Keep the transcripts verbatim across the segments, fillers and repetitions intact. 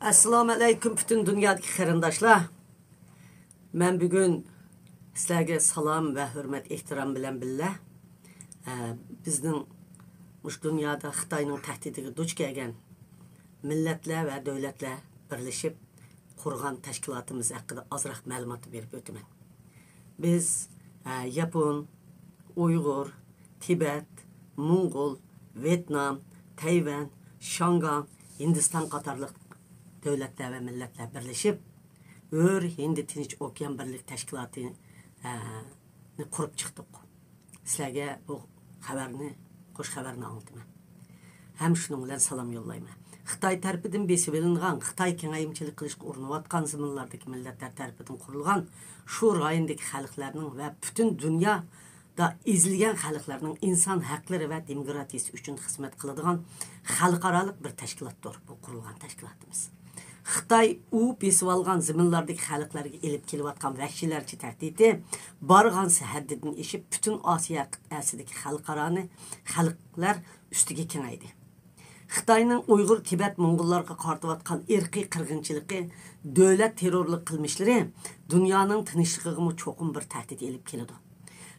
ئەسسالامۇ ئەلەيكۇم، پۈتۈن دۇنيادىكى قېرىنداشلار. مەن بۈگۈن سىلەرگە سالام ۋە ھۆرمەت، ئېھتىرام بىلەن بىللە، ئە، بىزنىڭ مۇشۇ دۇنيادا خىتاينىڭ تەھدىتىگە دۇچ كەلگەن مىللەتلەر ۋە دۆلەتلەر بىرلىشىپ قۇرغان تەشكىلاتىمىز ھەققىدە ئازراق مەلۇمات بېرىپ ئۆتىمەن. بىز، ئە، ياپون، ئۇيغۇر، تىبەت، موڭغۇل، ۋيېتنام، تەيۋەن، شياڭگاڭ، ھىندىستان قاتارلىق دۆلەتلەر ۋە مىللەتلەر بىرلىشىپ، ھۆر ھىندى تىنچ ئوكيان بىرلىك تەشكىلاتى، ئە، نى قۇرۇپ چىقتۇق. سىلەرگە بۇ خەۋەرنى، خۇش خەۋەرنى ئاڭلىتىمەن. ھەم شۇنىڭ بىلەن سالام يوللايمەن. خىتاي تەرىپىدىن بېسىۋېلىنغان، خىتاي كېڭەيمىچىلىك قىلىشقا ئۇرۇنۇۋاتقان زېمىنلاردىكى مىللەتلەر تەرىپىدىن قۇرۇلغان شۇ رايوندىكى خەلقلەرنىڭ ۋە پۈتۈن دۇنيادا ئېزىلگەن خەلقلەرنىڭ ئىنسان ھەقلىرى ۋە دېموكراتىيىسى ئۈچۈن خىزمەت قىلىدىغان خەلقئارالىق بىر تەشكىلاتتۇر بۇ قۇرۇلغان تەشكىلاتىمىز. خىتاي ئۇ بېسىۋالغان زېمىنلاردىكى خەلقلەرگە ئېلىپ كېلىۋاتقان ۋەھشىيلەرچە تەھدىتى بارغانسېرى ھەددىدىن ئېشىپ، پۈتۈن ئاسىيا قىتئەسىدىكى خەلقئارانى، خەلقلەر ئۈستىگە كېڭەيدى. خىتاينىڭ ئۇيغۇر، تىبەت، موڭغۇللارغا قارىتىۋاتقان ئىرقىي قىرغىنچىلىقى، دۆلەت تېررورلۇق قىلمىشلىرى دۇنيانىڭ تىنچلىقىغىمۇ چوقۇم بىر تەھدىت ئېلىپ كېلىدۇ.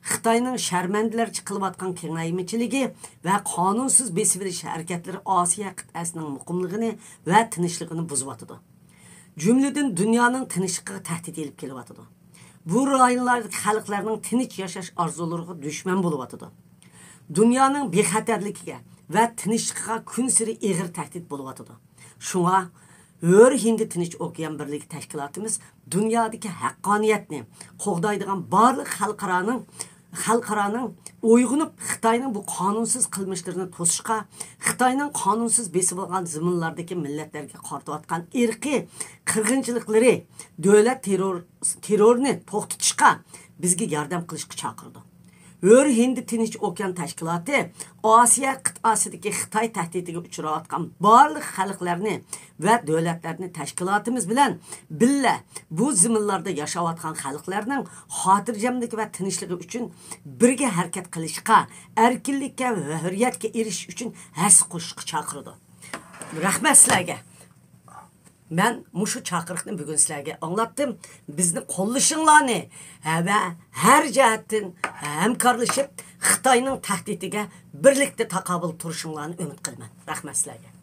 خىتاينىڭ شەرمەندىلەرچە قىلىۋاتقان كېڭەيمىچىلىكى ۋە قانۇنسىز بېسىۋېلىش ھەرىكەتلىرى ئاسىيا قىتئەسىنىڭ مۇقىملىقىنى ۋە تىنچلىقىنى بۇزۇۋاتىدۇ. جۈملىدىن دۇنيانىڭ تىنچلىقىغا تەھدىت ئېلىپ كېلىۋاتىدۇ. بۇ رايونلاردىكى خەلقلەرنىڭ تىنچ ياشاش ئارزۇلىرىغا دۈشمەن بولۇۋاتىدۇ. دۇنيانىڭ بىخەتەرلىكىگە ۋە تىنچلىقىغا كۈنسېرى ئېغىر تەھدىت بولۇۋاتىدۇ. شۇڭا ھۆر ھىندى تىنچ ئوكيان بىرلىكى تەشكىلاتىمىز دۇنيادىكى ھەققانىيەتنى قوغدايدىغان بارلىق خەلقئارانىڭ، خەلقئارانىڭ ئويغىنىپ، خىتاينىڭ بۇ قانۇنسىز قىلمىشلىرىنى توسۇشقا، خىتاينىڭ قانۇنسىز بېسىۋالغان زېمىنلاردىكى مىللەتلەرگە قارىتىۋاتقان ئىرقىي قىرغىنچىلىقلىرى، دۆلەت تېررور، تېررورنى توختىتىشقا، بىزگە ياردەم قىلىشقا چاقىرىدۇ. ھۆر ھىندى تىنچ ئوكيان تەشكىلاتى ئاسىيا قىتئەسىدىكى خىتاي تەھدىتىگە ئۇچراۋاتقان بارلىق خەلقلەرنى ۋە دۆلەتلەرنى تەشكىلاتىمىز بىلەن بىللە بۇ زېمىنلاردا ياشاۋاتقان خەلقلەرنىڭ خاتىرجەملىكى ۋە تىنچلىقى ئۈچۈن بىرگە ھەرىكەت قىلىشقا، ئەركىنلىككە ۋە ھۆرىيەتكە ئېرىشىش ئۈچۈن ھەسسە قوشۇشقا چاقىرىدۇ. رەھمەت سىلەرگە. مەن مۇشۇ چاقىرىقنى بۈگۈن سىلەرگە ئاڭلاتتىم. بىزنى قوللىشىڭلارنى، ھە، ۋە ھەر جەھەتتىن ھەمكارلىشىپ، خىتاينىڭ تەھدىتىگە بىرلىكتە تاقابىل تۇرۇشۇڭلارنى ئۈمىد قىلىمەن. رەھمەت سىلەرگە.